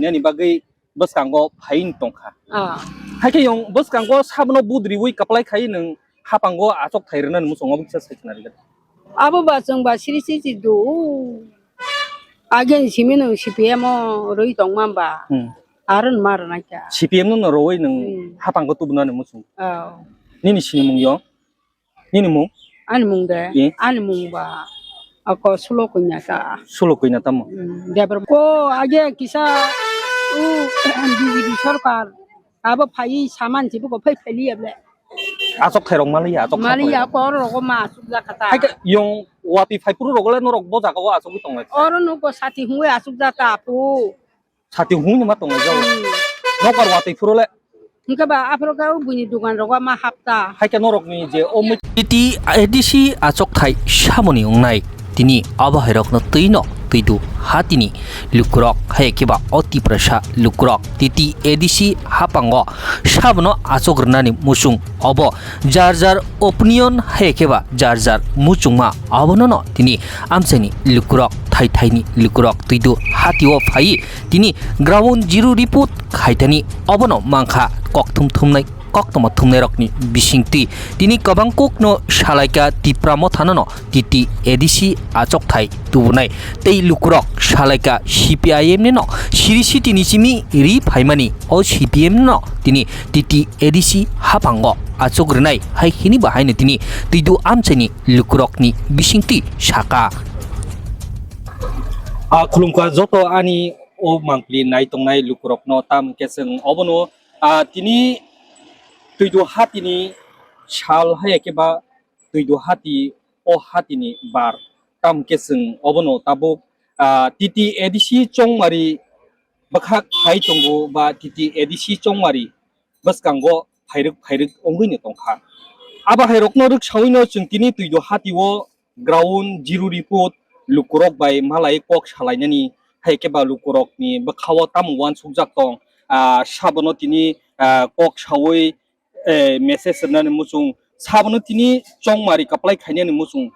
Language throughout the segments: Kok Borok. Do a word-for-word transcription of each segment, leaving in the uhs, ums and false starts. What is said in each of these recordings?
Yani bagwi bwskango phaiyung tongkha. Ah. Haikhe yung bwskango sabono budriwi kwplai khai nwng hapango achok thai rwnani muchungo kisa sai khna rwgwi. Abo ba chwng ba siri siri do. Age ni simi nwng C P M o rwi tongma ba. Hmm. Aro ma rwna kya. C P M no rwi nwng Hmm. hapango tubunani muchung. Oh. Nini sinimung yo? Nini mung? Ani mung de, Eh? Ani mung ba, ako sulo kunya ta. Sulo kunya tamo? Hmm, Debra ko age kisa, u, B J P sarkar, abo phai saman chibu ko phai phai liya ble. Achok thairok maliya, achok Maliya thairok. Ko oro rogo ma asuk ja kata. Hai ke yung wati phai puru rogo le norok bo jaga o achok tonglai. Oro no ko sati hungwe asuk ja ta apu. Sati hungni ma tonglai jao. Hmm. Nokar watwi phuru le. Hingke ba aphuru khe o buini dukan rogo ma hapta. Hai khe norokni je o mui- T T A D C achok thai samoni wngnai. Tini abo hairokno twino twidu hatini lukurok hai khe ba o Tiprasa lukurok T T A D C hapango sabono achok rwnani muchung obo jar jar opinion hai khe ba jar jar muchungma abono no tini amchaini lukurok thai thaini lukurok twidu hatio phai tini ground zero report khaithani obono mankha kokthum thumnai koktoma thumnairokni bisingtwi tini kwbang kokno salaika Tipra Mothanono T T A D C achokthai tubunai tei lukurok salaika C P I M nino siri sitini simi ri phaimani o C P M no tini T T A D C hapango achuk rwnai hai hini bahaino tini twidu amchaini lukurokni bisingtwi saka. A khulumkha joto ani o mangpili nai tongnai lukurokno tam hwnkhe chwng obono, a, tini twidu hatini sal hai khe ba twidu hati o hatini bar tam hwnkhe chwng obono tabuk, a, T T A D C chongmari bwkhak phai tongo ba T T A D C chongmari bwskango phairwk phairwk wngwi no tongkha. Abo hairokno rwksawino chwng tini twidu hatio ground zero report lukurok bai malai kok salainani hai khe ba lukurokni bwkhao tamo uansukjak tong, ah, sabono tini, ah, kok saui, eh, message rwnani muchung sabono tini chongmari kwplai khainani muchung.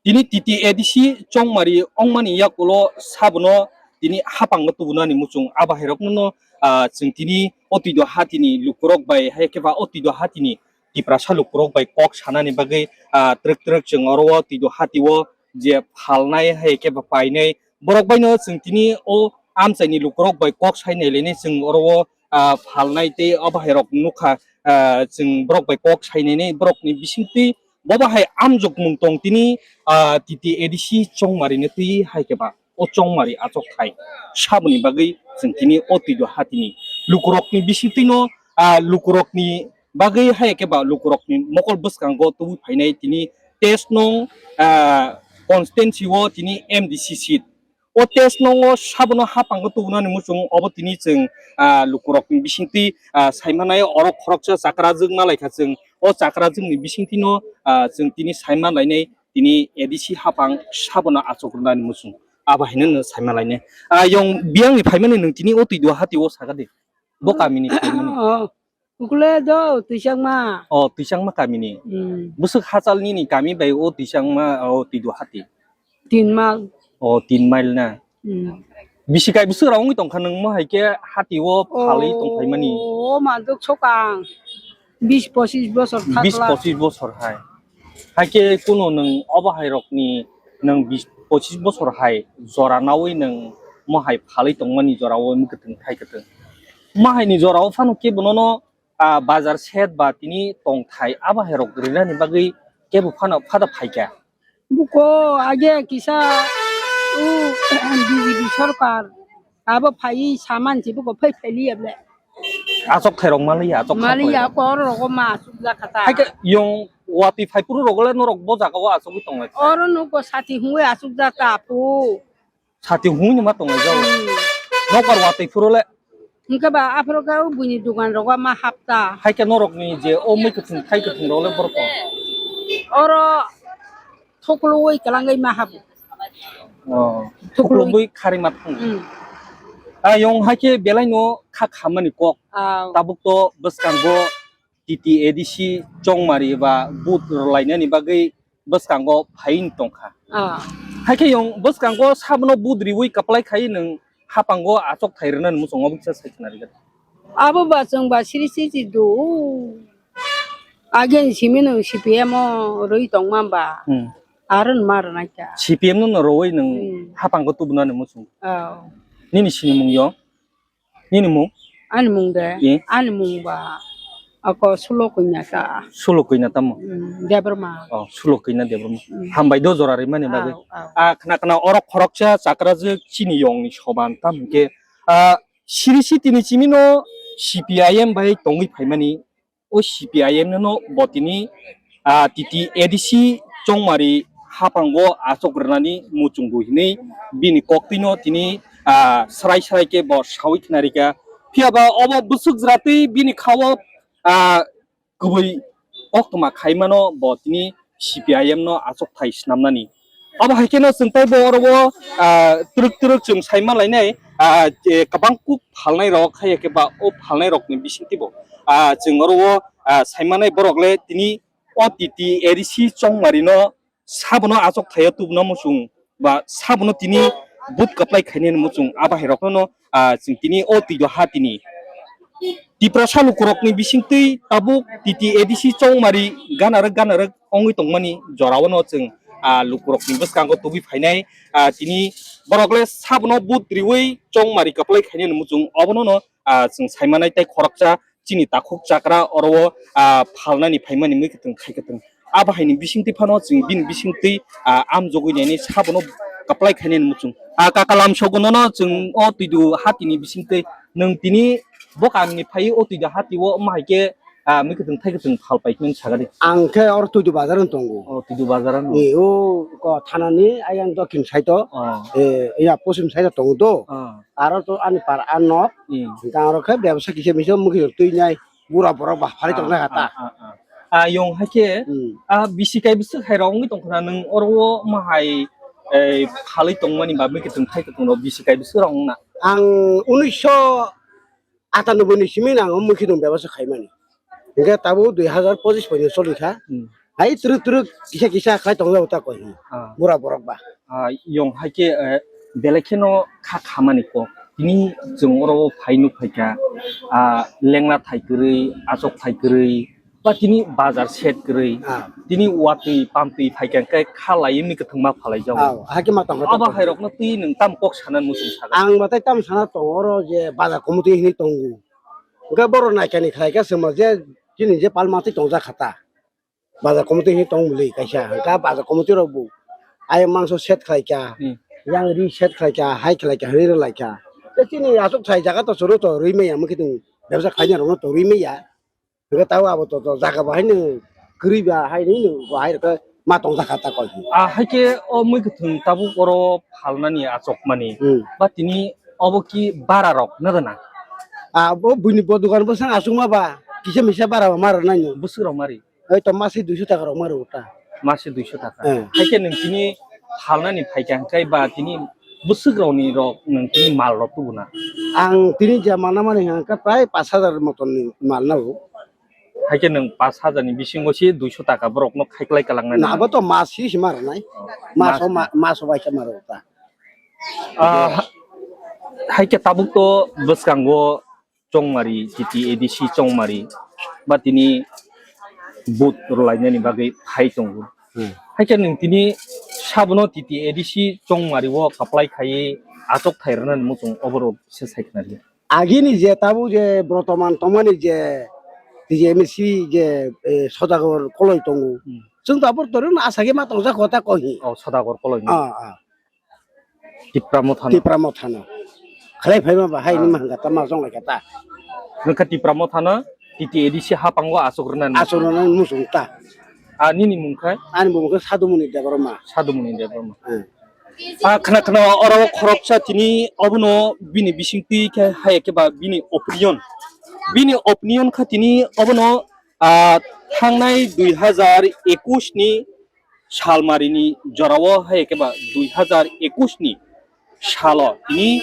Tini T T A D C chongmari wngmani yakulo sabono tini hapangno tubunani muchung. Abo hairokno, ah, chwng tini o twidu hatini lukurok bai, hai khe ba o twidu hatini Tiprasa lukurok bai kok sanani bagwi, ah, twrwk twrwk chwng oro o twidu hatio je phalnai, hai khe ba painai, borok baino chwng tini o amchaini lukurok bai kok sai nailainai chwng oro o, ah, phalnai tei o bahairok nukha, ah, chwng borok bai kok sai nainai borokni bisingtwi. Bo bahai amjokmung tong tini, ah, T T A D C chongmari ni twi hai khe ba o chongmari achok thai saboni bagwi chwng tini o twidu hatini lukurokni bisingtwino, ah, lukurokni bagwi hai khe ba lukurokni mokol bwskango tubui phainai tini test nung, ah, constituency o tini M D C seat. O test nungo sabono hapango tubunani muchung obo tini chwng, ah, lukurokni bisingtwi, ah, saimanai oro khoroksa chakrajwk malaikha chwng. O chakrajwkni bisingtwino, ah, chwng tini saimalainai tini A D C hapang sabono achuk rwnani muchung. Abo haino no saimalainai. Ah, yong biyangni phaimani nwng tini o twidu hatio sakadi. Bo kamini phaimani. Oh. Ukle do twisangma. O twisangma kamini. Hmm. Bwswk hachal nini kami bai o twisangma o twidu hati. Tin mal. O tin mile na. Hmm. Bisi kai bwswk rok wngwi tongkha nwng mo hai khe hati o phalwi tongphaimani. O manduk sokang. Bis pochis bosor thakla. Bis pochis bosor hai. Haikhe kuno nwng obo hai rokni nwng bis pochis bosor hai jora nawi nwng mo hai phalwi tongmani jora o mwkhwtwng thai kwtwng. Mo hai ni jora o phano khe bono no, ah, bazar set ba tini tongthai abo hai rok rinani bagwi kebo phano phada phaikha. Buko age kisa u B J P sarkar abo phai saman si buko phai phai liya ble. Achok thairok maliya, achok Maliya khairok. Ko oro rogo ma asuk ja kata. Hai ke yong wati phai puru rogo le norok bo jaga o achogwi tonglai. Oro nuko sati hungwi asuk ja ta apu. Sati hungwi ma tonglai jao. Hmm. Nokar wati phuru le. Hingke ba aphuru ke buini dukan rogo ma hapta. Hai ke norok ni je o mui kuthung thai kuthung rok le borok. Oro Thuklugwi kwlangwi ma habu. Oh, thuklugwi. Thuklugwi khari ma thung. Hmm. Ayong hai khe belai no kha khamani kok. Ah. Tabuk to bwskango T T A D C chongmari ba but rwlainani bagwi bwskango phain tongkha. Ah. Hai khe yong bwskango sabono but riwi kaplai khai nwng hapango achok thai rwnani muchungo bwkha sai khna rwgwi. Abo ba chwng ba siri siri do. Again simi no C P M o rwi tongma ba. Hmm. Aro ma rwnai ta. C P M no no rwi nwng Hmm. hapango tubunani muchung. Oh. Nini sini mung yo? Nini mung? Ani mung de? Eh? Ani mung ba ako Sulo Koina ta. Sulo Koina tamo? Hmm, Debbarma. Oh, Sulo Koina Debbarma. Hmm. Hambai do jora rimani bagwi. Au, au. Ah, khna khna orok khoroksa chakrajwk chini yongni soban tam hwnkhe, ah, siri sitini chimino C P I M bai tongwi phaimani. O C P I M no bo tini, ah, T T A D C chongmari hapango achok rwnani muchungo hinwi bini koktwino tini, ah, srai srai khe bo sawi khna rikha. Phiya ba obo bwswk jwratwi bini khao, ah, kubui koktwma khaimano bo tini C P I M no achok thai snamnani. Abo hai kheno chwng teibo oro o, ah, twrwk twrwk chwng saima lainai, ah, je kwbang kuk phalnai rok hai khe ba o phalnai rokni bisingtwi bo, ah, chwng oro o, ah, saimanai borok le tini o T T A D C chongmari no sabono achok thaio tubuna muchung ba sabono tini but kwplai khainani muchung abo hai rokno, ah, chwng tini o twi do ha tini. Tiprasa lukurokni bisingtwi tabuk T T A D C chongmari ganarwk ganarwk wngwi tongmani jorao no chwng, ah, lukurokni bwskango tubui phainai, ah, tini borok le sabono but riwi chongmari kwplai khainani muchung obono no, ah, chwng saimanai tei khoroksa chini takhuk chakra oro o, ah, phalnani phaimani mui kwthwng khai kwthwng. Abo haini bisingtwi phano chwng bini bisingtwi, ah, amjogwi nani sabono kwplai khainani muchung. Ah, kaka lamsogo nono chwng o twidu hatini bisingtwi nwng tini bo kamini phai o twidu hati o wng hai khe, ah, mui kwthwng thai kwthwng phal pai hwnwi saga di. Ang khe oro twidu bazar wng tongo. O twidu bazar wng. E, o ko thanani ayang dokhin side o. Oh. E, ya poschim side o tongo do. Oh. Aro to ani par a nok. Hmm. Hwnkhe aro khe bebsa kisa misa mukhi twi nai. Bura borok ba phari tong nai kha ta. Ah, ah, ah. Ah, yong hai khe, Hmm. ah, bisi kai bwswk hai rok wngwi tong khna nwng oro o ma hai, eh, phalwi tongmani ba mui kwthwng thai kwthwng rok bisi kai bwswk rok wngna? Ang unisho atanoboi ni simi nang o mui khidong bebasa khaimani. Hwnkhe tabuk dui hazar pochis poino choli kha. Hmm. Hai twrwk twrwk kisa kisa khai tong jago ta koi. Ah. Bura borok ba. Ah, yong hai khe, eh, belai kheno kha khamani kok. Tini chwng oro phai nuk phai kha, ah, lengla thai kwrwi, achok thai kwrwi, ba tini bazar set kwrwi, Ah. tini watwi pamtwi phai kha khe kha lai wngwi kwthwng ma phalai jago. Ah, hai khe ma tong kha Abo tong. Hai rokno twi nwng tam kok sana muchung saga. Ang batai tam sana tongo oro je bazar committee hinwi tongo. Hwnkhe borok naikani khlai kha chwngno je chini je palma twi tongjak kha ta. Bazar committee hinwi tong muli kaisa, hwnkha bazar committee rok bo ayang mangso set khlai kha, Hmm. yang ri set khlai kha, hai khlai kha, hinwi rwlai kha. Tei chini aswk sai jaga to chwrwng to rwi manya, mukhe tong bebsa khlainai rokno to rwi manya. Hwnkhe tabo abo to, to jaga bo haino kwrwi ba, haino bo hai rokhe ma tong jakha ta koi. Ah, hai khe o mui kwthwng tabuk oro phalnani achokmani. Hmm. Ba tini obo ki bara rok na rwna? Ah, bo buini bo dogan bwsang achukma ba, kisa misa bara bo ma rwnai no. Bwswk rok mari? Hoi to masi duiso taka rok ma rwo ta. Masi duiso taka. Eh. Hai khe nwng tini phalnani phai kha hwnkhe ba tini bwswk rokni rok nwng tini mal rok tubu na? Ang tini je malna mani hwnkha prai pash hajar moton ni mal na o. Hai khe nwng pash hajar ni bisingo se duiso taka borok no khai klai kalang nai. Na abo to masi se ma rwnai. Oh. Mas o ma-, mas o bai khe ma rwo ta. Ah, ha-, hai khe tabuk to bwskango chongmari, T T A D C chongmari, ba tini vote rwlainani bagwi phai tongo. Hmm. Hai khe nwng tini sabono T T A D C chongmari o kaplai khaiwi achok thai rwnani muchung oborok se sai khna di. Agini je tabuk je bortoman tongmani je T J M C je, eh, Sodagor koloi tongo. Hmm. Chwng tabuk torino asagwi ma tongjak kota kohi. Oh, Sodagor koloi no. Ah, ah. Tipra Motha no. Tipra Motha no. Khlai phaima ba hai ni Ah. Mahanga tama jong lai kata. Nokha Tipra Motha no T T A D C hapango asok rwna ni. Asok rwna ni muchung ta. Ah, nini mung khai? Ani mung khai Sadumuni Debbarma. Sadumuni Debbarma. Hmm. Ah, khna khna oro khoroksa tini obono bini bisingtwi khe hai khe ba bini opinion. Bini opinion kha tini obono, ah, thangnai dui hazar ekush ni salmarini jorao hai khe ba dui hazar ekush ni salo tini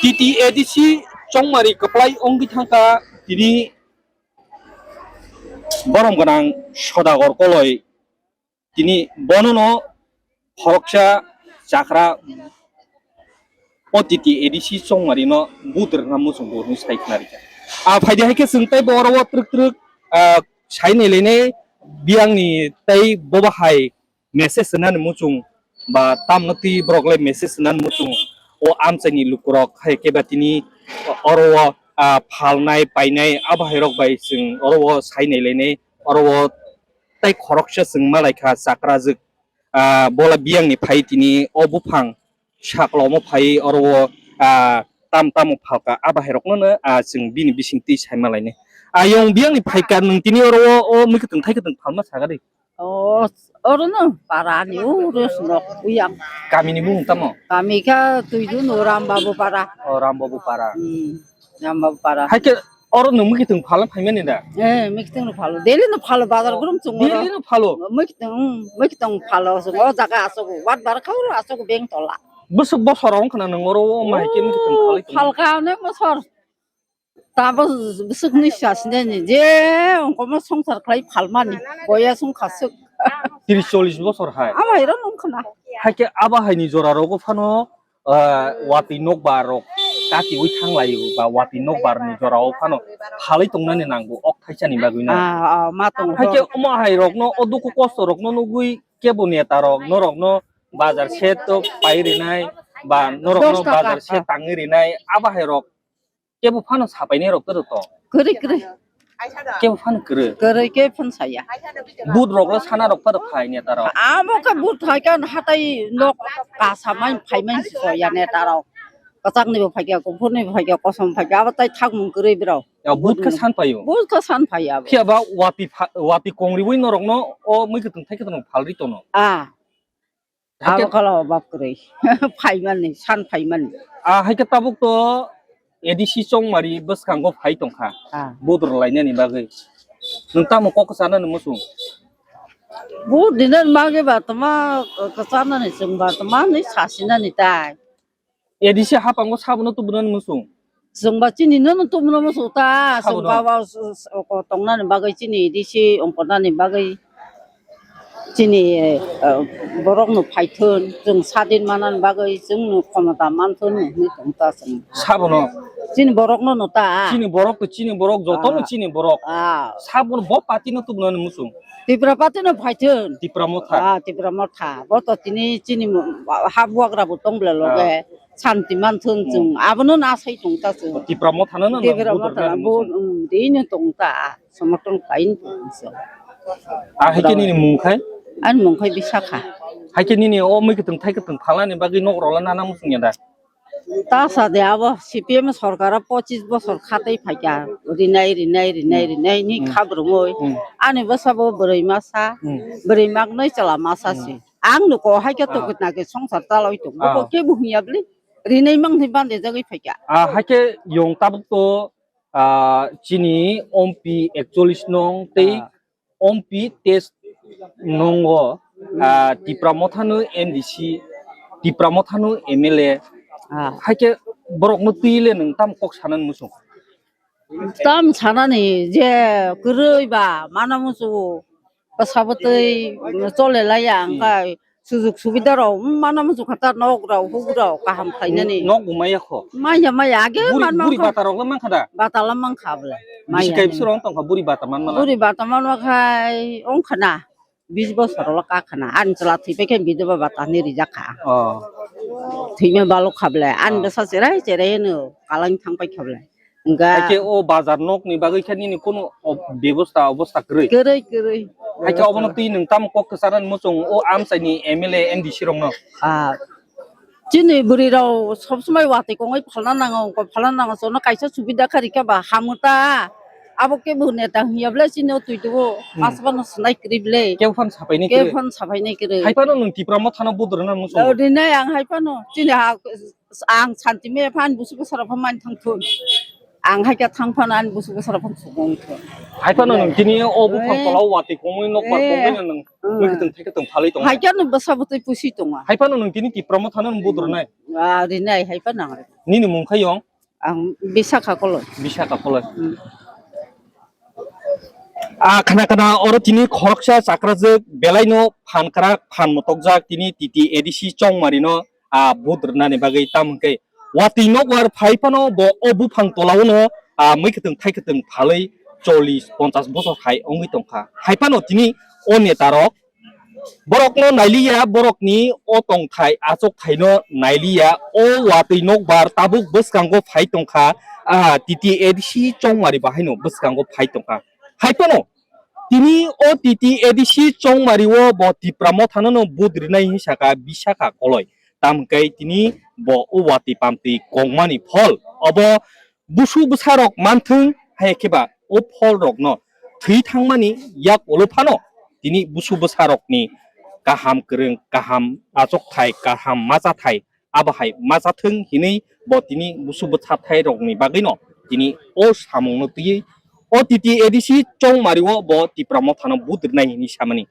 T T A D C chongmari kwplai wngwi thangkha tini borom gwnang Sodagor koloi tini bonono khoroksa chakra O T T A D C Chongmari no budrwkna muchung bo hwnwi sai khna rikha. A phaidi hai khe chwng tei bo oro o twrwk twrwk, ah, sai nailainai biyangni tei bobo hai message rwnani muchung ba tamno twi borok le message rwnani muchung o amchaini lukurok hai khe ba tini oro o, ah, phalnai painai abo hai rok bai chwng oro o sai nailainai oro o tei khoroksa chwng malaikha chakrajwk. Ah, bola biyangni phai tini o buphang saklomo phai oro o, ah, tam tamo phalka a bahairokno no, ah, chwng bini bisingtwi saima lainai. Ayong biyangni phaika nwng tini oro o, o mwkhwtwng thaikhe twng phalma saga di. O, oro no para ni uro snok uyang. Kamini mung tamo? Kami kha tuidu no Ram Babu para. O, Ram Babu para. Hmm. Yamba para. Hai khe oro nwng mwkhwtwng phalna phaimani da? Eh, mwkhwtwng no phalo. Daily no phalo bazar gurum chungo. Daily no phalo? Mwkhwtwng, hmm, mwkhwtwng phalo chungo. O jaga asogo. Wat bar khauro asogo beng tola. Bwswk bosor wng khna nwng oro o mai khe mwkhwtwng phalwi tong? Phalka onek bosor. Tabo bwswk ni sasne ni je ongkomo songsar khlai phalmani. Boya song khaswk. Tris chollis bosor hai. Abo hai ro nung khna. Hai khe abo hai ni jora rogo phano ah, watwi nokbar rok katiwi thanglaio ba watwi nokbar ni jorao phano phalwi tongnani nango ok thaisani bagwi no. Ah, ah, ma tongo. Hai khe omo hai rokno o dukhu kosto rokno nugwi kebo neta rok norokno bazar set to pai rinai ba norokno bazar set tangwi rinai abo hai rok kebo phano sapainai rok to to. Kwrwi, kwrwi. Kebo phano kwrwi. Kwrwi khe phano saya. But rok lo sana rok phano khai neta rok. Amo khe but hai khe hatai nok kasa mai phai mai si ya neta rok. Kwchak ni bo phai khe, kuphur ni bo phai khe, kosom phai khe, abo tai thak mung kwrwi bro. Ya but khe san phaio. But khe san phai abo. Phiya ba wati pha-, wati kongriwi norok no o mui kwtwng thai kwtwng phalri tono. Ah. Abo kala obab kwrwi. Phaimani, san phaimani. Ah, hai khe tabuk to A D C Chongmari bwskango phai tongkha. Ah. Vote rwlainani bagwi. Nwng tamo kok kwchanani muchung? Vote dinani bagwi ba tma kwchanani chwng ba tma ni sasinani tai. A D C hapango sabono tubunani muchung? Chwng ba chini no no tubuna muchung ta, chwng ba ba s-, s-, oko tongnani bagwi chini A D C ongkor nani bagwi chini, eh, borok no phaithun, chwng sadin manani bagwi chwng no khomota manthun hinwi tong ta chwng. Sabono? Chini borok no no ta. Chini borok to chini borok, joto no chini borok. Ah. Sabono bo party no tubunani muchung? Tipra party no phaithun. Tipra Motha. Ah, Tipra Motha. Bo to tini chini mo-, ha buagra bo tong bla loge. Santi manthun chwng abono na sai tong ta chwng. Tipra Motha no no Tipra Motha na bo, um, dei no tong ta, somorthon kain tong so. Ah, hai khe nini mung khai? Ani mung khai Bisakha. Hai khe nini o mui kwtwng thai kwtwng phalnani bagwi nok rok la nana muchung ya da? Ta sa de abo C P M sorkar o pochis bosor khatwi phaikha, rinai, rinai, rinai, rinai ni khabrumwi. Ani bwsa bo bwrwi masa, bwrwi maknwi chwla masa se. Ang nuko hai khe tokit nake songsar chaloi tongo. Bo kebo hwnya bwle. Rinai mang thai bande jagwi phaikha. Ah, hai khe yong tabuk to, ah, chini ompi ekchollis nong tei ompi test nongo, ah, Tipra Motha no M D C, Tipra Motha no M L A. Ah. Hai khe borok no twi le nwng tam kok sanani muchung? Tam sanani je kwrwi ba mana muchungo. Bwsa bwtwi chole laiya, hmm, hwnkhe sujuk subida rok mana muchung kha ta nok rok huk rok kaham khlainani. Nok bo maya kho? Maya, maya, age buri, man buri mankha. Bata rok le mankha da? Bata le mankha bwle. Bisi kai bisi rok tongkha buri bata man mala? Buri bata man ma khai ongkha na. Bis bosor lo ka khana. Ani chwla thwi pai khe bidhoba bata hinwi rijak kha. Oh. Thwima balok kha bwle. Ani bwsa cherai cherai hwno kalang thang pai kha bwle. Hwnkhe hai khe o bazar nok ni bagwi khe nini kunu o-, bebosta obosta kwrwi? Kwrwi, kwrwi. Hai khe obono twi nwng tamo kok kwcharnani muchung o amchaini M L A, M D C rokno? Ah, chini bwrwi rok sob somoi watwi kongwi phalna nango, wngkha phalna nango, chwngno kaisa subida kha rikha ba hamu ta. Abo kebo neta hwnya bwle chini o twi tugo, hmm, aswkno swlai kwrwi bwle. Kebo phano sapai nai kwrwi? Kebo phano sapai nai kwrwi. Hai phano nwng Tipra Motha no budrwna muchung? Rinai ang hai phano chini ha Ang santi me phan busu bwsarok phan man thang thun. Ang hai khe thang phan ani busu bwsarok phan sugong thun. Hai phano nwng tini o buphang tola o watwi kongwi nokbar kongwi no nwng, hmm, mwkhwtwng thaikwtwng phalwi tongo. Hai khe nwng bwsa bwtwi pusi tongo. Hai phano nwng tini Tipra Motha no budrwnai? Ah, rinai hai phano ang. Nini mung khe yong? Ang Bisakha Koloi. Bisakha Koloi. Hmm. Ah, khna khna oro tini khoroksa chakrajwk belai no phan kwrak phan motokjak tini T T A D C Chongmari no, ah, budrwnani bagwi tamo hwnkhe Watwi nokbar phai phano bo o buphang tolao no, ah, mui kwtwng thai kwtwng phalwi chollish ponchash bochor hai wngwi tongkha. Hai phano tini o neta rok borokno nailiya, borokni o tongthai achukthai no nailiya. O watwi nokbar tabuk bwskango phai tongkha, ah, T T A D C Chongmari bahaino bwskango phai tongkha. Hai phano tini o T T A D C Chongmari o bo Tipra Mothano no budrinai hinwi saka Bisakha Koloi. Tamkhe tini bo o watwi pamtwi kongmani phol obo busu bwsarok manthwng, hai khe ba o pholrokno thwi thangmani yak ulo phano tini busu bwsarokni kaham kwrwng, kaham achukthai, kaham machathai abo hai machathwng hinwi bo tini busu bwsathairokni bagwino tini o samungno twiwi o T T A D C Chongmari o bo Tipra Mothano budrinai hinwi samani.